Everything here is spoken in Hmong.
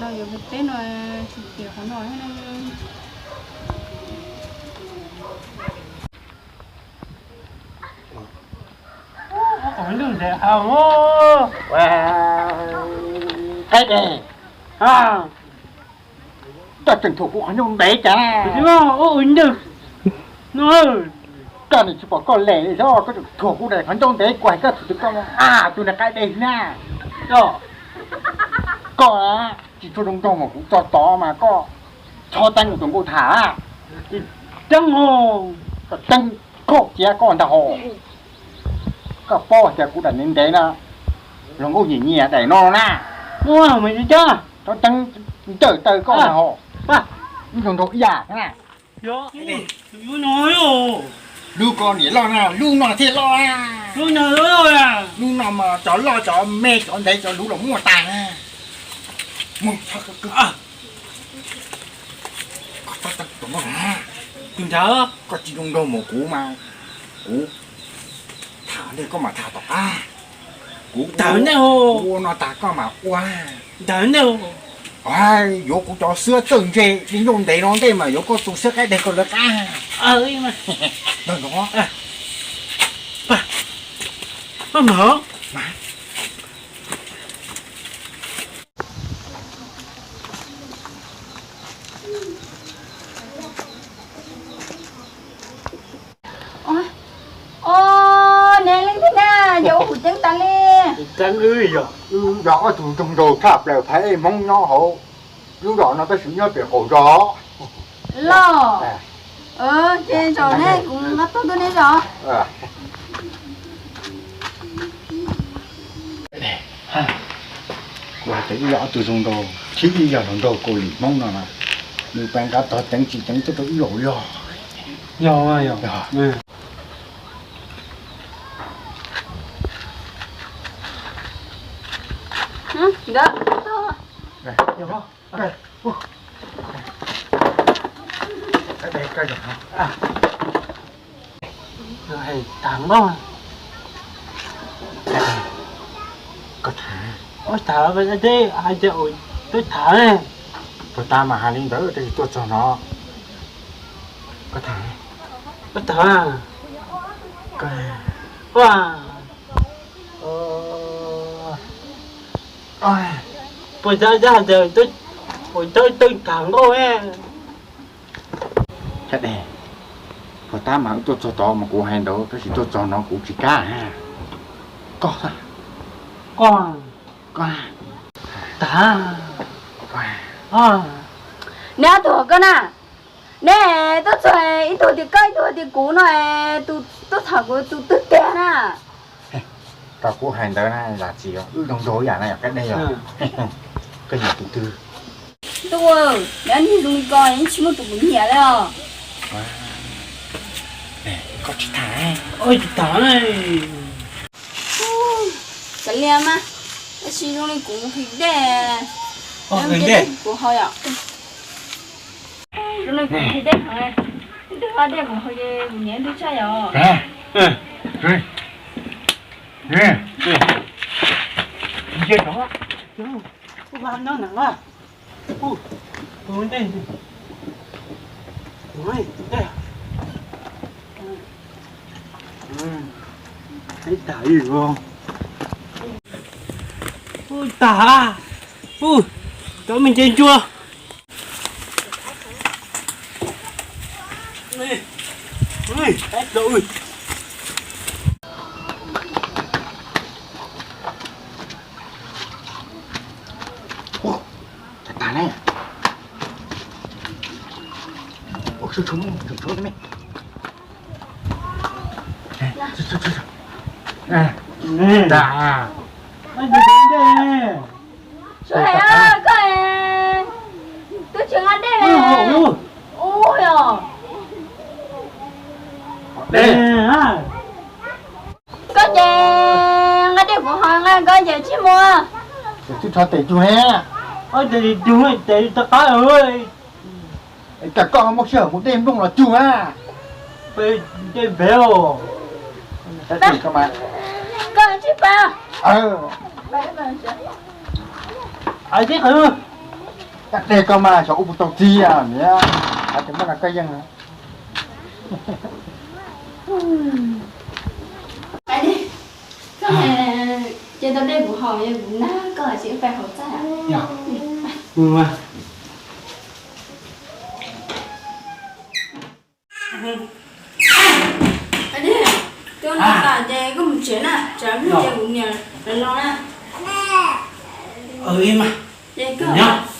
Yuav pem teb no tsis tias qhov no thiab ne. Qaib deg, koj tseem thuam kuv qhov ncauj ntev cas? Koj niam tsis pom koj lem li, koj tseem thuam kuv daim qhov ncauj ntev, kuv hais koj txhua tus koj a, tus niag qaib deg na. Koj tsis tshua zoo nraug mas kuv tso tod mas koj txhob teeb tus nkauj tham. Teeb, koj teeb, koj cia koj ntag hos. Koj paub tias kuv daim ntev ntev na, zoo nkauj nyiam nyiam daim no na. Txhob teeb, ncaws taw koj ntag hos. Ib zoo nraug ib yam na. Lub ko niam loj na, lub no thiaj loj na. Lub no mas cov loj cov me cov ntev cov luv los muaj tas na. Mus, koj tsis zoo nraug mus kuv mas, kuv tham li koj mam tham tom qab. Kuv ua no tas koj mam ua. Yuav kuv cov xwab txawj ntse li nyob ntev no ntej mas yuav koj tus xwab qaib deg koj lawv qab. Ua, ne leej twg na, yog ua hum ceeb tas li. Wb yog ob tug nraug nraug tshaj plaws phab ej Hmoob nyob hauv lub zos no tab sis nyob pem qaum zos. Los, ces zaum ne kuv nqa tuaj tuaj ne zos. Kuv hais tias wb yog ob tug zoo nraug, thiab wb yog hluas nraug Kaus Lim Hmoob no na, nws pab nqa tog ceev tsis ceev tuaj rau wb los yog. Yog, yog. Tag npaum, koj tham, ua tham, hais tias twb tham ne. Puag ta mas hais li ntawd tab sis tuaj txog no, koj tham, koj tham, ua, puas txog hais tias ua tau tag npaum ne. Thiab ne, puag ta mas wb tuaj txog tod mas kuv hais ntawd tab sis tuaj txog no kuv tsis kam. Koj, koj, koj, tag, neb ob tug hais koj na, neb tuaj txog ib tug tias koj ib tug tias kuv no, tus tuaj tham kuv tus twg tiag na. Koj kuv hais ntawd na, zam txim wb zoo nraug ib yam na yom, koj dej yog, koj nyiam tus twg? Ntuj, neb niag zoo li ko yeej tsis muaj tus kuv nyiam li os. Koj tsis tham, tsis tham. Kav liam mas, tab sis zoo li kuv nqhis dej, kuv haus yom. Zoo li kuv nqhis dej heev, ib tug haj dej kuv haus ces kuv nyiam ib tug tshaj yom. Ub, tag, ub, cov me ntses ntsuag. Tag tag ne. Tag. Sua hais koj, twb tsis nqa dej li. Ub yog, koj ces nqa dej kuv haus nqa koj ces tsis mus. Twb rho tes cug ne. Tes cug tes rov qab. Cas koj muaj sij hawm mus dej nplooj los cug na. Dej npem. Koj tsis pab. Ais tib qhov, Caj dej koj mas xyov ua puas tau txiv niam, hais tias muab no koj yeej. Koj ces tau dej kuv haus, kuv nag koj tsis pais hauv txaj. Tus no tas ces koj mus tsev na, tsam hnub ces kuv niam lawv los na. Ces koj